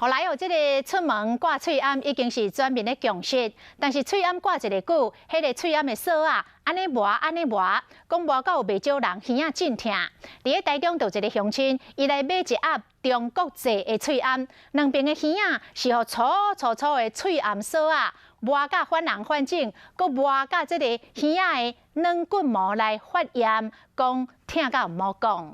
予來哦，這个出門掛喙罨已經是全民的共識，但是喙罨掛一个久，彼个喙罨的索仔按呢磨按呢磨，講磨到有袂少人耳仔真疼。佇咧台中就有一个鄉親，伊來買一盒中國製的喙罨，兩邊的耳仔是予粗粗粗的喙罨索仔磨甲反紅反腫，閣磨甲這个耳仔的軟骨膜來發炎，講疼甲毋好講。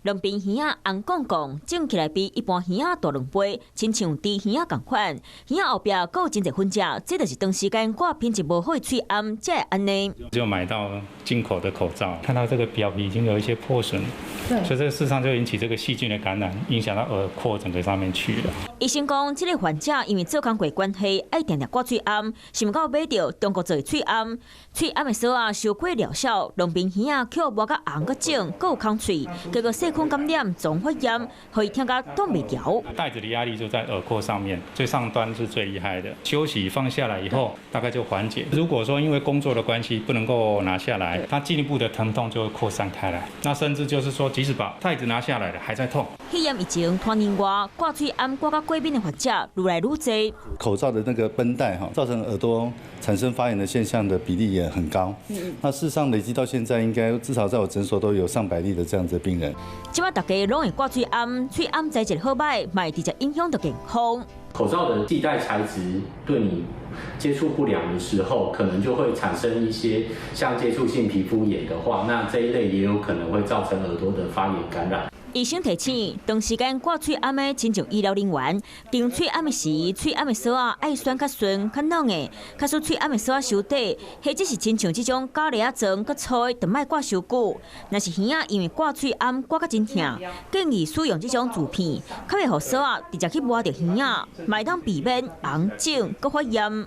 兩邊耳仔紅絳絳，腫起來比一般耳仔大兩倍，親像豬耳仔仝款。耳仔後壁閣有真濟粉跡，這就是長時間掛品質無好的喙罨，才會按呢。就買到進口的口罩，看到這個表皮已經有一些破損，所以這個事實上就引起這個細菌的感染，影響到耳廓整個上面去了。醫生講，這個患者因為做工課關係，愛定定掛喙罨，想毋到買著中國製的喙罨，喙罨的索仔傷過療效，兩邊耳仔卻磨甲紅閣腫，閣有空喙，結果細菌感染，總發炎，予伊疼甲擋袂牢。帶子的壓力就在耳廓上面，最上端是最厲害的。休息放下來以後，大概就緩解。如果說因為工作的關係不能夠拿下來，它進一步的疼痛就會擴散開來。那甚至就是說，即使把帶子拿下來了，還在痛。肺炎疫情拖年外，掛喙罨掛甲過敏的患者愈來愈濟。口罩的那個繃帶哈，造成耳朵產生發炎的現象的比例也很高。那事實上累積到現在，應該至少在我診所都有上百例的這樣子的病人。這擺大家攏會掛喙罨，喙罨材質好䆀，嘛會直接影響著健康。口罩的繫帶材質對你接觸不良的時候，可能就會產生一些像接觸性皮膚炎的話，那這一類也有可能會造成耳朵的發炎感染。醫生提醒，長時間掛喙罨的親像醫療人員，裝喙罨的時，喙罨的索仔愛選較順、較軟的，假使喙罨的索仔傷短，或者是親像這種膠螺仔狀閣粗的，就莫掛傷久。若是耳仔因為掛喙罨掛甲真疼，建議使用這種紙片，較袂予索仔直接去磨著耳仔，嘛會當避免紅腫閣發炎。